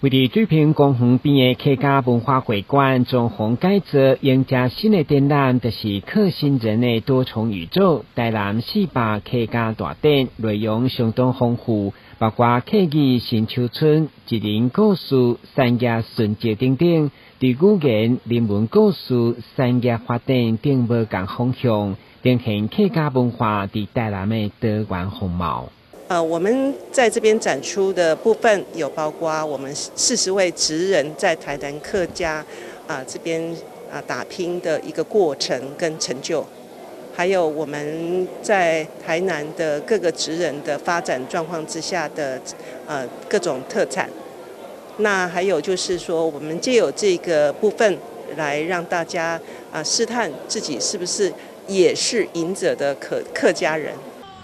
位佇水平公園邊的客家文化會館裝潢改造，迎接新的展覽，就是客新人的多重宇宙。台南400客家大展，內容相當豐富，包括客語新秋村、一人故事、產業順節等等，對語言、人文故事、產業發展等無仝方向，呈現客家文化佇台南的多元風貌。我們在這邊展出的部分有包括我們40位職人在台南客家這邊打拼的一個過程跟成就，還有我們在台南的各個職人的發展狀況之下的各種特產。那還有就是說，我們借由這個部分來讓大家試探自己是不是也是贏者的客家人。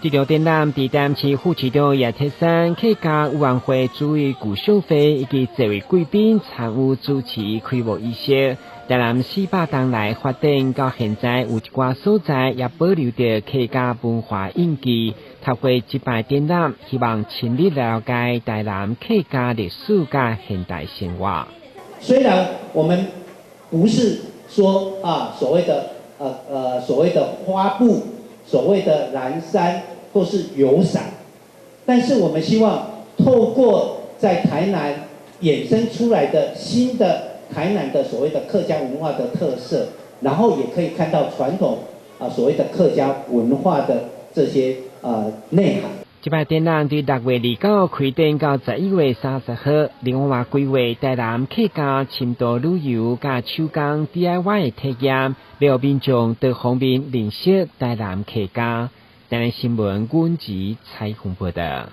這場展覽佇台南市副市長葉鐵珊、客家委員會主委顧秀飛以及這位貴賓參與主持開幕儀式。台南400冬來發展到現在，有一寡所在也保留著客家文化印記。透過這擺展覽，希望深入了解台南客家歷史佮現代生活。雖然我們不是說所謂的花布，所謂的藍山或是油傘，但是我們希望透過在台南衍生出來的新的台南的所謂的客家文化的特色，然後也可以看到傳統所謂的客家文化的這些內涵。這擺展覽佇6月29開展到11月30號，另外嘛規劃台南客家深度旅遊佮手工 DIY 的體驗，予民眾多方面認識台南客家。台南新聞阮子採訪報道。